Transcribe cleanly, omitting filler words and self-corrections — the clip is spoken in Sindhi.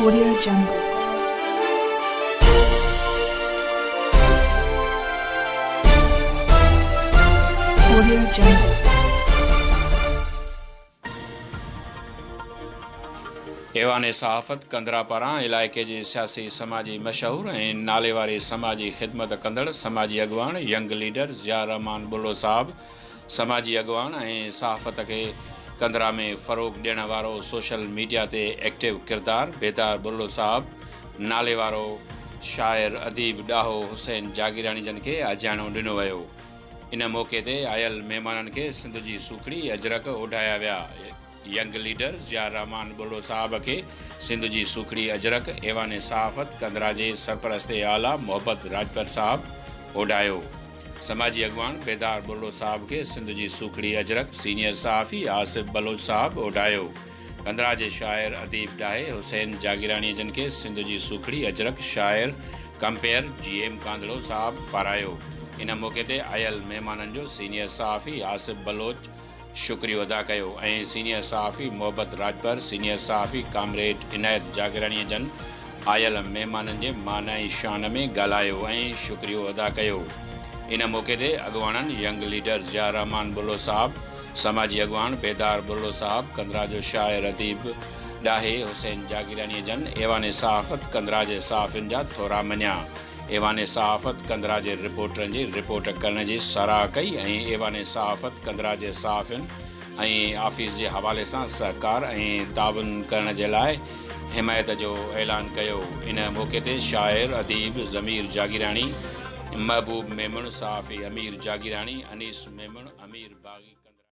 Audio Jungle. Audio Jungle. ايوان صحافت ڪنڌرا پاران علائقي جي سياسي سماجي مشهور ۽ ناليواري سماجي خدمت ڪندڙ سماجي اڳواڻ ينگ ليڊر ضياء الرحمان ٻلو صاحب سماجي اڳواڻ ۽ صحافت کي ڪنڌرا ۾ فروغ ڏيڻ وارو سوشل ميڊيا تي ايڪٽو ڪردار بيدار ٻرڙو صاحب ناليوارو شاعر اديب ڏاهو حسين جاگيراڻي جن کي آجياڻو ڏنو ويو. ان موقعي تي آيل مهمانن کي سنڌ جي سوکڙي اجرڪ اوڍايا ويا. ينگ ليڊر ضياء الرحمان ٻرڙو صاحب کي سنڌ جي سوکڙي اجرڪ ايوان صحافت ڪنڌرا جي سرپرست اعليٰ محبت راڄپر صاحب اوڍايو. سماجي اڳواڻ بيدار ٻرڙو صاحب کي سنڌ جي سوکڙي اجرڪ سينيئر صحافي آصف بلوچ صاحب اوڍايو. ڪنڌرا جي شاعر اديب ڏاهي حسين جاگيراڻيء جن کي سنڌ جي سوکڙي اجرڪ شاعر ڪمپيئر جي ايم ڪانڌڙو صاحب پارايو. ان موقعي تي آيل مهمانن جو سينيئر صحافي آصف بلوچ شڪريو ادا ڪيو ۽ سينيئر صحافي محبت راڄپر، سينيئر صحافي ڪامريڊ عنايت جاگيراڻيء جن آيل مهمانن جي مان ۽ شان ۾ ڳالهايو ۽ شڪريو ادا ڪيو. ان موقعي تي اڳواڻن ينگ ليڊر ضياء الرحمان ٻرڙو صاحب، سماجي اڳواڻ بيدار ٻرڙو صاحب، ڪنڌرا جو شاعر اديب ڏاهي حسين جاگيراڻيء جن ايوان صحافت ڪنڌرا جي صحافين جا ٿورا مڃيا. ايوان صحافت ڪنڌرا جي رپورٽرن جي رپورٽ ڪرڻ جي ساراهه ڪئي ۽ ايوان صحافت ڪنڌرا جي صحافين ۽ آفيس جي حوالي سان سهڪار ۽ تعاون ڪرڻ جي لاء حمايت جو اعلان ڪيو. ان موقعي تي شاعر اديب ضمير جاگيراڻي، محبوب ميمڻ، صحافي امير جاگيراڻي، انيس ميمڻ، امير باغي.